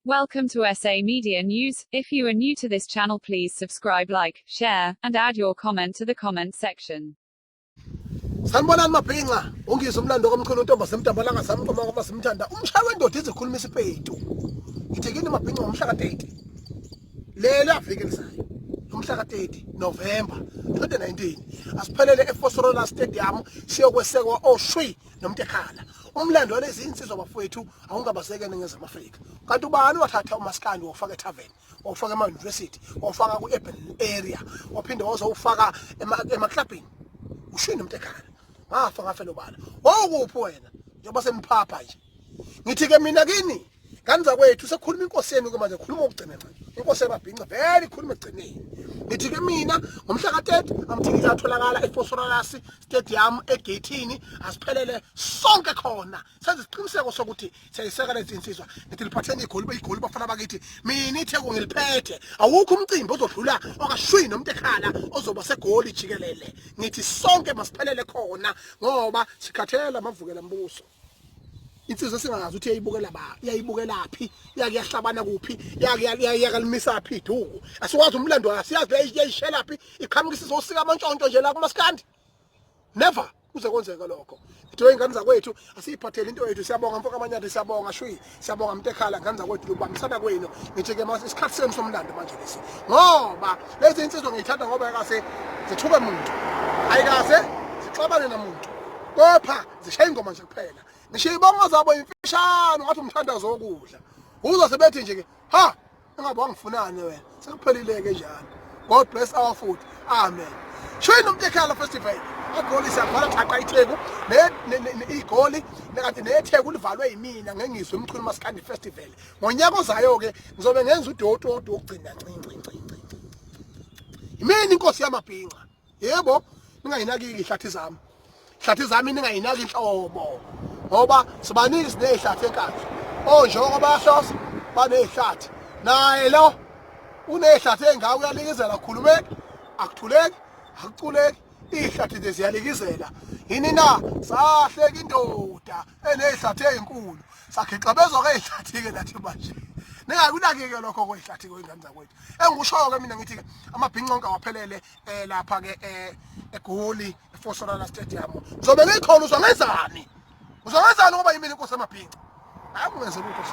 Welcome to SA Media News. If you are new to this channel, please subscribe, like, share, and add your comment to the comment section. Sanibonani mabhinca, ungizwe umlando komkhulu untomba semtambalanga samqoma ngoba simthanda. Umshaya wendoda izikhuluma isipetu. Ngithe kini mabhinca ngomhla ka-30. Leli aviki elizayo. Umhla ka-30 November 2019. Asiphelele eFosorola Stadium siyokwesekwa oshwi noMtekhala. Umlando walezi insizwa bafowethu awungabazeke eNingizimu Afrika. Kanti ubani wathatha umaskandi wawufaka ethaveni, wawufaka ema-university, wawufaka ku-urban area, waphinde wazowufaka emaklabhini. Ushwini noMtekhala. Ngafa ngafela ubala. Wawukuphi wena? Njengoba seniphapha nje. Ngithi ke mina kini ngane zakwethu sekukhuluma inkosi yenu ke manje khuluma okugcina manje inkosi yababhinca vele ikhuluma ekugcineni ngithi ke mina ngomhla ka-30 amathikithi atholakala efosoralasi stadium egeyithini asiphelele sonke khona senze isiqiniseko sokuthi siyayiseka lezi insizwa ngithi liphatheni igoli igoli bafana bakithi mina itheko ngiliphethe awukho umcimbi ozodlula okashwi nomuntu ekhala ozoba segoli jikelele ngithi sonke masiphelele khona ngoba sikhathele amavukela mbuso insizwa esingazi ukuthi iyayibukela ba iyayibukelaphi yake yahlabana kuphi yake yakalimisa phi iduku asikwazi umlando asiyazi yayishelaphi iqhamukisa izosika amantshontsho nje la kumaskandi never kuze kwenzeka lokho ngithiwe ingane zakwethu asiyiphathele into yethu siyabonga mfoka amanyathi siyabonga shwi siyabonga mntekhala ngane zakwethu lubambisana kwenu ngithi ke isikhathi senu somlando manje lesi ngoba lezi insizwa ngiyithanda ngoba yakase zithuke muntu ayikaze zixabane namuntu kepha zishaya ingoma nje kuphela ngisho ibongo zabo imfishane ngathi umthandazo wokudla uzwa sebethi nje ke ha engabe wangifunani wena sekuphelile ke njalo god bless our food amen shayini umtekhala festival egoli siyavala thaqa itheku igoli kanti netheku livalwe yimina ngengizwe umchunu maskandi festival ngonyaka ozayo ke ngizobe ngenza udoti wodwa wokugcina ncinci ncinci yimina inkosi yamabhinca yebo ningayinaki ihlathi zami ihlathi zami ningayinaki inhlobo ngoba sibaningi sinezihlathi enkandla onjoko bayahlosa banezihlathi naye lo unezihlathi engaka uyalikizela khulumeki akuthuleki akuculeki izihlathi nje ziyalikizela yini na sahleka indoda enezihlathi ezinkulu sagixabezwa ke izihlathi-ke nathi manje ningakunaki-ke lokho kwezihlathi kwey'ngane zakwethu engikushoyo-ke mina ngithi-ke amabhinci onke awaphelele um lapha-ke um egoli efosorana stadium ngizobe ngikhona uzongenzani uzongenzani ngoba yimina inkosi amabhinci hayi ungenze lutho.